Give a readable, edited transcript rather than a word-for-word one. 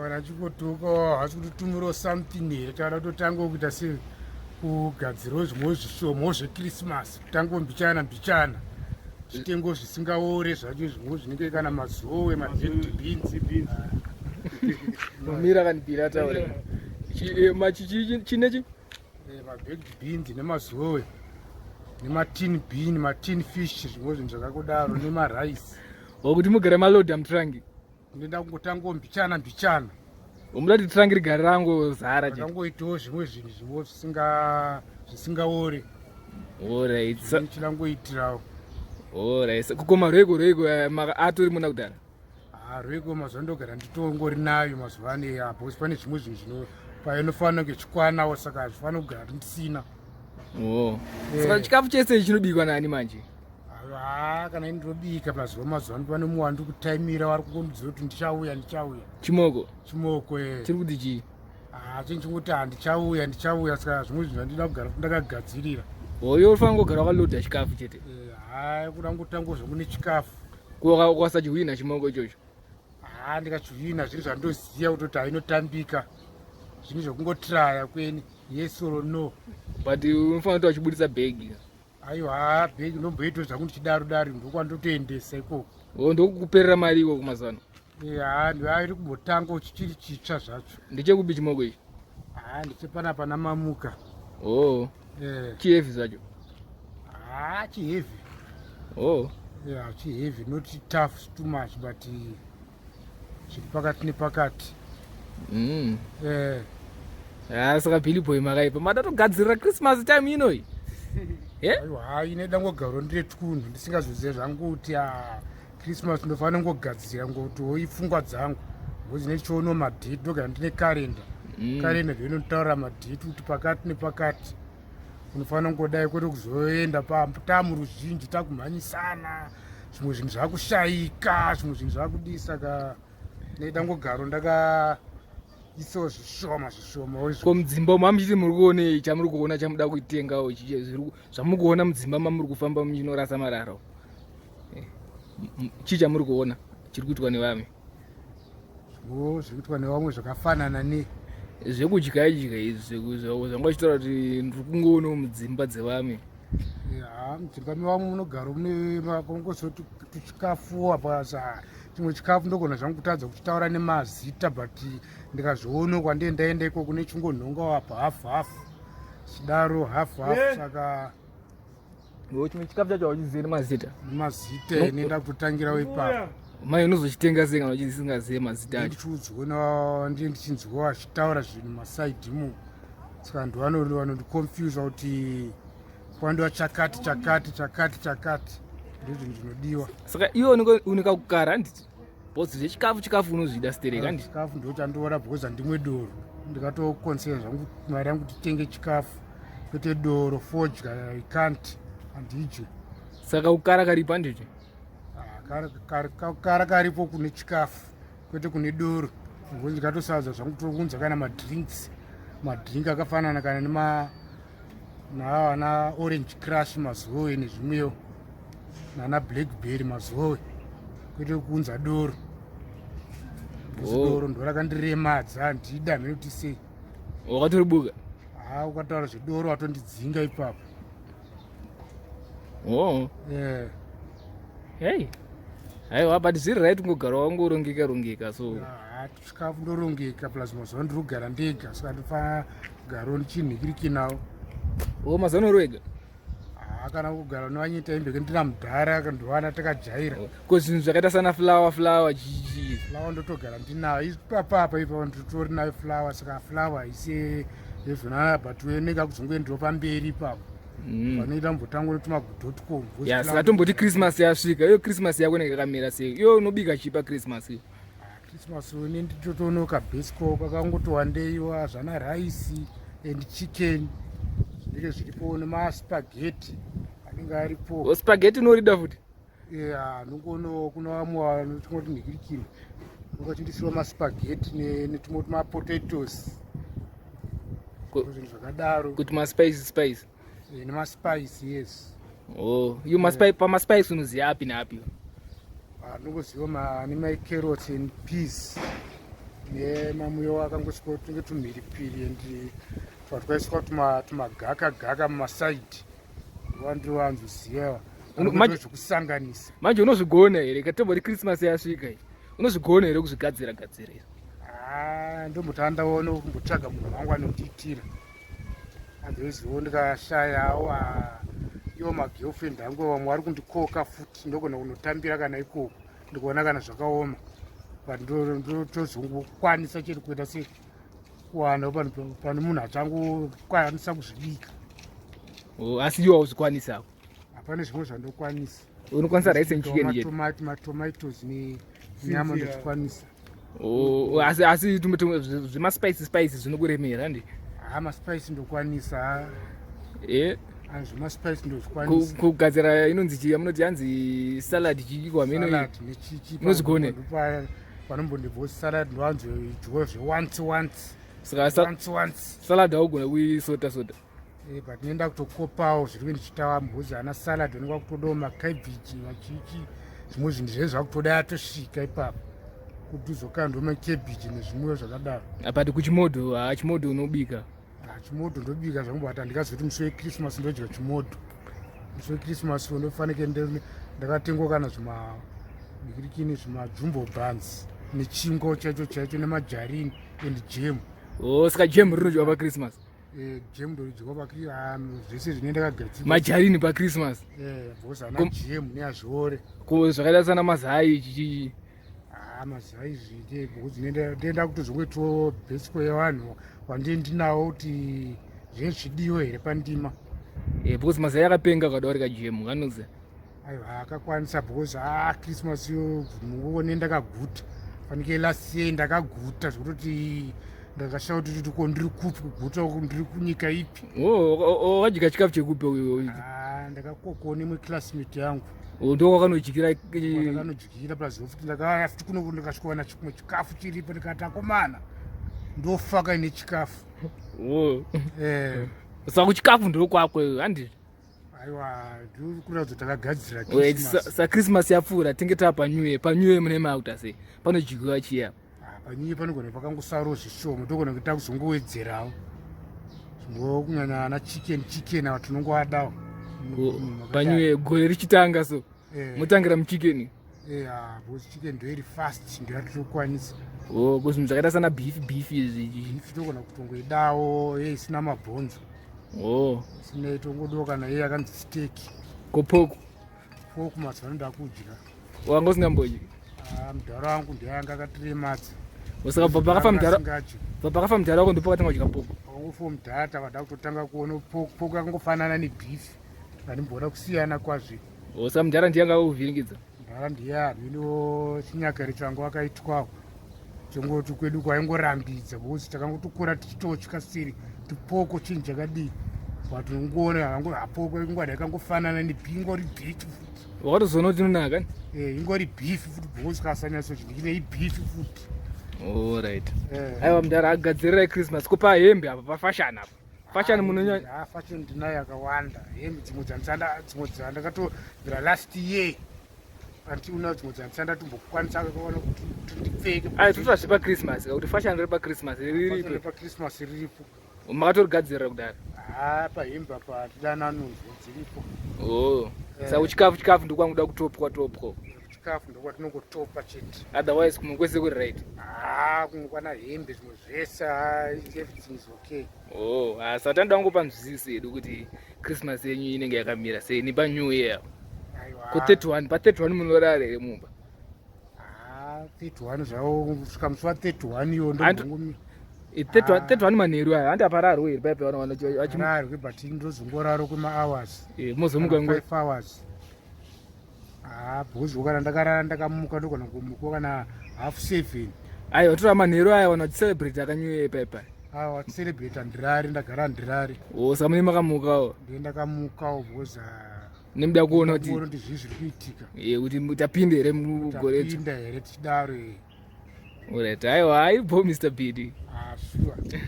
Kana achingotuka hasi kutitumirawo something here, tada kutotanga kuita se kugadzirawo zvimwewo zvishomawo zvechristmas, kutangawo mbichana mbichana, zvitengo zvisingaore zvacho, zvimwewo zvinenge kana mazowe, mabaked beans. Mira kanibira taure. Chinechi? Mabaked beans nemazowe nematin bean, matin fish, zvimwe zvinhu zvakakudaro, nemarice. Wakuti mugare maloda mutrangi. Ndinoda kungotangawo mbichana mbichana. Umuda kuti trangi rigare rangu zara chete. Ndangoitawo zvimwe zvinhu zvimwe zvisingaore. Alright. Chirangoitirawo. Alright. Kukoma rweko rweko atori muna kudhara. Ah, rweko mazuva ndogara nditongori nayo mazuva ano ya, because pane zvimwe zvinhu zvino painofanira kunge chikwanawo, saka hazvifanira kugara ndisina. Oh. Saka chikafu chese chinobikwa nani manje? Ah, kana ini ndinobika mazuva mazuva ano pane mumwe wandiri kutaimira wari kungondiudza kuti ndichauya, ndichauya. Chimoko. Chimoko eh. Chiri kuti chii? Ah, chinhu chingoti handichauya, ndichauya, saka zvimwe zvinhu zvandida kugara ndakagadzirira. Oyo unofanira kugara wakaloda chikafu chete. Hayi, kuda ngotanga zvangu nechikafu. Ukasachihwina chimoko ichocho. Ah, ndikachihwina zvinhu zvandoziva kutoti hainotambika, zvinhu zvekungotraya kweni, yes or no. But unofanira kuti wachibudisa bhegi. Aiwa, bhegi ndomboita zvangu ndichidaro daro, ndokwandotoendesa ikoko. O, ndokukuperera mari ikoko mazano. Ya, ndoairi kumbotanga chichiri chitsva zvacho. Ndechekupi chimoko ichi? Ah, ndechepanapa namamuka. Oh. Chiheavy zvacho. Ah, chiheavy. Oh. Yeah, chiheavy, not tough too much, but zviri pakati nepakati. Ah, saka Billy Boy makaipa. Madatogadzirira Christmas time inoyi. Eh? Aiwa, hayi, ine dangogaro ndire twunhu ndisingazozive zvangu kuti ah, Christmas ndofanira ngogadzira ngotiwo ipfungwa dzangu, because nechiono madheti ndogara ndine karenda. Karenda ndo inotaura madheti kuti pakati nepakati unofanira kungodai, kwete kuzoenda tamuruzhinji takumhanyisana, zvimwe zvinhu zvakushayika, zvimwe zvinhu zvakudii, saka neida ngogaro ndakaisawo zvishoma zvishoma. Ko mudzimba umu hamuchiti muri kuonei chamuri kuona chamuda kutengawo, zvamuri kuona mudzimba mamuri kufamba muchinorasa marara? Chii chamuri kuona chiri kuitwa nevamwe? Zvimwewo zviri kuitwa nevamwe zvakafanana ne zvekudya idya izvi zvanga uchitaura kuti ndiri kungoonawo mudzimba dzevamwe. Ya, mudzimba mevamwe munogara mune makongozoti tuchikafu apa, chimwe chikafu ndogona zvangu kutadza kuchitaura nemazita, but ndikazviona kwandiye ndaenda ikoko nechingonhongawo apa hafu hafu chidaro, hafu hafu, saka Ngo chimwe chikafu chacho hauchizive nemazita. Nemazita inoenda kutotangirawo ipapo. Mai unozochitenga sei kana uchisingazive mazita acho? Ndichiudzwa, ndiye ndichinzwa achitaura zvinhu masaidhi mu, saka ndovanondiconfusa kuti kwandiwa chakati chakati chakati chakati, ndizvo zvinodiwa. Saka iwe unenge kakukara handiti? Because zvechikafu chikafu unozvida stereka handiti? Chikafu ndo chandiora because handimwe doro, ndikatokonsera zvangu mari yangu titenge chikafu kwete doro, fodya I can't, handidye. Saka kukara karipo handiti? Ah, kara karipo kune chikafu kwete kune doro, because ndikatosadza zvangu tokunza kana madrinks, madrink akafanana kana nema naana Orange Crush mazowe nezvimwewo nana Blackberry mazowe, kwete kuunza doro. Oh. Doro ndo rakandiremadza, handida hamene kuti sei. Wakatoribuka? Ha, ukataura zvedoro watondidzinga ipapo. Oh. Yeah. Hey. Aiwa, but zviri right kungogara wangorongeka rongeka so. Ah, chikafu ndorongeka, plus mazuva ndiri kugara ndega, saka ndofana kugarawo ndichinhikirikinawo. Oh, mazuva ano uri wega? Ah, kana kugara nevanyita imbeke ndina mudhara ndowana takajaira. Ko zvinhu zvakaita sana flour, flour chichi? Flour ndotogara ndinayo ipapapa, ipapo nditori nayo flour, saka flour haisi yezvonana, but weneka kuzongoendiwa pamberi ipapo panoita mbotangwa netumagudotcom. Ya, saka tomboti Christmas yasvika, iyo Christmas yako inenge yakamira sei? Iyo unobika chii paChristmas iyo? Christmas une nditotonoka basico kakangotowandeiwa zvana rice and chicken zvinenge zviripo nemaspaghetti anenge aripo. O, spaghetti unorida futi? Ya, nongono kuna vamwe vanotingoti nhikirikini ungachindisiwa maspaghetti netumwe tumapotatoes, zvinhu zvakadaro. Kuti maspice spice? Nemaspice, yes. Oh, iyo maspice, pamaspice unoziva api neapi? Ah, ndongoziva nemai carrots and peas. Nemamwewo akangosvika tunge tumhiripiri and twatwaiswa tumagaka gaka mumasaidi, wandiwanzoziva zvekusanganisa. Manje unozvigona here? Katomboti Christmas yasvika iyi, unozvigona here kuzvigadzira gadzira izvi? Ah, ndombotandaona kumbotsvaga munhu wangu anondiitira. Andozivo ndikashayawo, ah, iwo magirlfriend angu vamwe vari kundikoka futi, ndogona kunotambira kana ikoko ndikuona kana zvakaoma, but ndotozongokwanisa chete kuita se kuwana pane munhu achangokwanisa kuzvibika. Oh, asi iwo hauzvikwanisako? Hapana zvimwe zvandokwanisa. Unokwanisa rice and chicken chete? Matomatoes nenyama ndozvikwanisa. Oh, asi zvemaspice spice zvinokuremera, handi? Ha, maspice ndokwanisa. Zvemaspice ndozvikwanisa. Kugadzira inonzi chii yamunoti yanzi salad chiikwa meno? Salad nechichi. Unozvigone? Panombondibvo salad ndowanzoidyiwa zveonce once. Saka once once. Salad haugona kuisota sota? But nenda kutokopawo zviri ndichitawa mbuzi ana salad vanenge vakutodawo macabbage, machichi, zvimwe zvinhu zve zvakutoda yatosvika ipapo kuti uzokandwa macabbage nezvimwewo zvakadaro. But kuchimodho, ha, chimodho unobika? Ah, chimodho ndobika zvangu, but handingazoti musi weChristmas ndodya chimodho. Musi weChristmas unofanike ndakatengwa kana zvimabikirikini, zvimajumbo buns nechingo chaicho chaicho nemajarini and jam. Oh, saka jam rinodyiwa paChristmas? Jam ndoridyiwa, zvese zvine ndakagadzira. Majarini paChristmas? Because ana jam neazviore. Ko zvakaita sana mazai chichi? Ah, mazai zvite, because ndenda kutozongoitawo bhesiko yevanhu wandii ndinawo kuti zvezvidiwo here pandima. Because mazai akapenga akada jam kanozi. Aiwa, akakwanisa because a Christmas yo muone ndakaguta, fanike last year ndakaguta zvekutoti ndakashaya kuti ko ndiri kupi kuguta uku, ndiri kunyika ipi. Oh, wakadya chikafu chekupi? Ah, ndakakokwa nemwe classmate yangu. Ndo wakanodyira? Ndakanodyira plus futi ndakaya futi kuno ndikasvikowana chimwe chikafu chiripo, ndikati akomana, ndofaka ine chikafu. Saka kuchikafu ndokwakwe, handizvo? Aiwa, ndiri kuratidza takagadzira. Sa Christmas yapfuura, tinge taa panew year. Panew year mune makuta sei? Panodyiwa chiya? Ah, panew year panogona pakangosarawo zvishoma, togona kuita kuzongowedzerawo zvimwewo, kunyanya ana chicken chicken ava tinongovadawo. Panew year gore richitanga so, motangira muchicken? Because chicken ndoiri fast, ndoyatinokwanisa. Oh, kuzvinhu zvakaita sana beef beef izvi? Beef togona kutongoidawo ye isina mabhonzo. Isina, tongodawo kana iye yakanzi steak. Ko pork? Pork mazuva ano ndakudya. Wanga usingambodyi? Ah, mudhara wangu ndeyanga akatiremadza. Saka bva pakafa mudhara, bva pakafa mudhara wako ndopakatanga kudya pork? Pakangofa mudhara tavada kutotanga kuona pork. Pork yakangofanana nebeef, andimboona kusiyana kwazvo. Oh, saka mudhara ndiye anga akuvhiringidza? Mudhara ndiye haminiwo chinyakare changu akaitwawo chongoti kwedu kwaingorambidza because takangotokura tichitotya siri kuti pork chinhu chakadii, but unongoona hapork ingwada yakangofanana nebingori beef futi. Wakatozoona kuti inonaka? Ingori beef futi because kasanyatso chine ibeef futi. Alright. Aiwa mudhara, agadzirirai Christmas. Kupa hembe apa, pafashion apa, fashion munonyanya? Ha, fashion ndinayo yakawanda. Hembe dzimwe dzandisanda, dzimwe dzandakatobvira last year andiuna, dzimwe dzandisanda tombokwanisa kuona kuti ndipfeke. Ai, totora zvepaChristmas, kuti fashion riri paChristmas riripo? PaChristmas riripo. Makatorigadzirira kudara? Ha, pahembe apa hatidana nonzwa, dziripo. Oh, saka chikafu, chikafu ndokwanguda kutopwa topwa? Chikafu ndokwatinongotopa chete. Otherwise kumwe kwese kuri right? Ha, kumwe kwana hembe, zvimwe zvese, everything is okay. Oh, saka tanoda kungopa nzwisiso yedu kuti Christmas yenyu inenge yakamira sei nepanew year. Aiwa. Ku31, pa31 munorara here mumba? Ha, 31 zvavo, kusvika musi wa31 iwo. 31 manheru aya, handi apararwe here paipa? Vanhu but ndozongoraro kwemahours. Mozomuka? 5 hours. Ha, because kana ndakarara ndakamuka, ndogona kumuka kana 7:30. Aiwa, tora manheru aya vanhu vachicelebrate akanew year paipa. Awa, celebrate handirari, ndagara handirari. O, saka mune makamukawo? Ndiye ndakamukawo because Nemuda kuona kuti kuona kuti zvii zviri kuitika. Kuti tapinde here mugore? Tapinda here tichidaro. Alright, aiwa, aibo Mr Bidi. Ah, sure.